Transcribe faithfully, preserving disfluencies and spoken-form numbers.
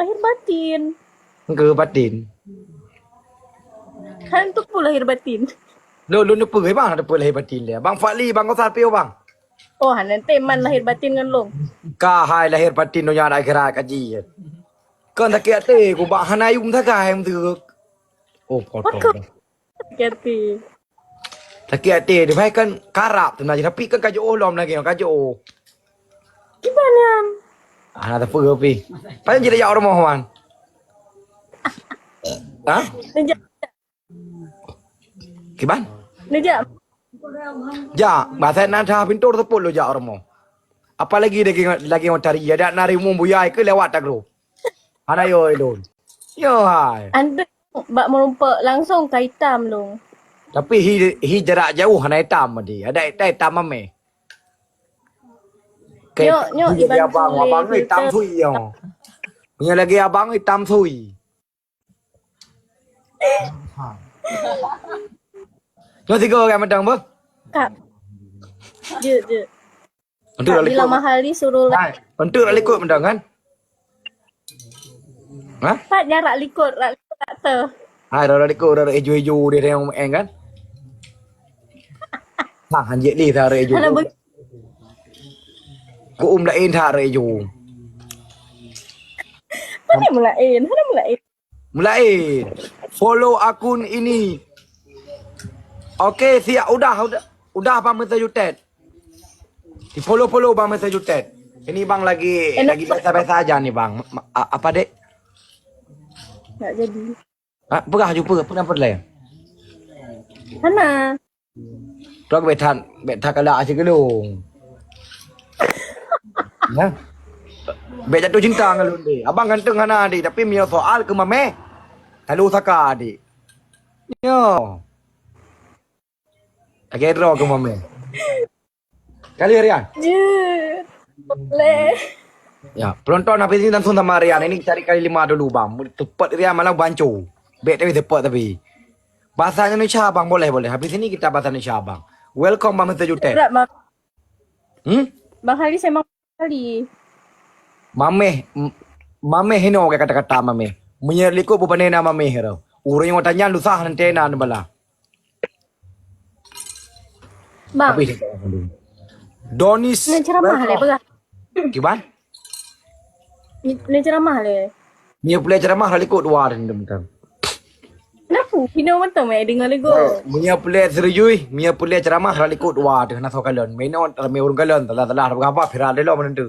Lahir batin. Ke batin. Kan tu pun lahir batin. Lôn, lôn teupeu, eh, bang, teupeu lahir batin dia. Bang Fadli, Bang Gosar, piye, bang? Oh, hana teman lahir batin ngon lôn. Ka hai lahir batin dunia akhirat kaji. Kan sakit hati, ku bak hana yum sagai, em, tu. Oh, potong. Maka sakit hati. Sakit hati, dia baik kan karap tu, tapi kan kajoh lom lagi, kajoh. Gimana? Ah, nak teupeu pi. Paling jadi jak rumah, man. Ha? Neujak. Kiban? Neujak. Jak, bahasa nan dah pintu teupeu lo jak rumah. Apalagi lagi, lagi orang tari, ada nari umum buya ke lewat tak group. Hana yo lôn. Yo hai. Anda bak merumpok langsung ka hitam lôn. Tapi hi, hi jarak jauh hana hitam tadi. Ada hitam, hitam mameh. Nyok, nyok, lagi abang, abang hitam sui yo. Punya lagi abang hitam sui. Nyoe tiga orang madang beuh. Kak. Jeuet, jeuet. Untuk Kak, rak bila likot. Mahal ni suruh lah. Hai, untuk rak likot madang kan? Ha? Pat jarak likot, rak likot tak te. Hai, rak likot, rak ijo-ijo dia yang main kan? Ha, hanjek ni rak ijo. Hana be- Ku um lain that rak ijo. Hana mulain, hana mulain. Mulai follow akun ini. Oke, siap. Udah, udah. Udah Bang Mister Jutet. Di-follow-follow Bang Mister Jutet. Ini Bang lagi, lagi biasa-biasa aja nih, Bang. Ma-, a-, apa, Dek? Tak jadi. Ha, peugah ju, peugah, peugah, peugah. Hana. Trok bek that, bek that kala asyik gelung. Ya. Bek jatuh cinta ngon lôn deh. Abang ganteng hana adik, tapi meunyoe soal keu mameh, kalu saka adik. Yo. Lagi draw keu mameh. Kali Rian. Jeuet. Boleh. Ya, penonton habis ini langsung sama Rian. Ini cari kali lima dulu, Bang. Tepat Rian malah bancu. Bek tapi tepat tapi. Bahasa Indonesia, Bang, boleh, boleh. Habis ini kita bahasa Indonesia, Bang. Welcome, Bang Mister Jutet. Berat, Bang. Hmm? Bang Halis emang kali. Mameh, m-, mameh ini orang kata-kata mameh. Meunyoe likot bubane na mameh tu. Ureueng nyang tanya lusah nanti na bala. Bang. Habis. Donis. Ni ceramah le, peugah. Kiban? Ni, ni ceramah le. Ni pulai ceramah rak likot dua hari ni, teman-teman. Kenapa? Pinoe mantong mai dengar lagu. Meunyoe pulai serius, meunyoe pulai ceramah rak likot dua teuh na soe kalon. Meno ramai ureueng kalon, salah-salah rak apa viral deh lo menentu.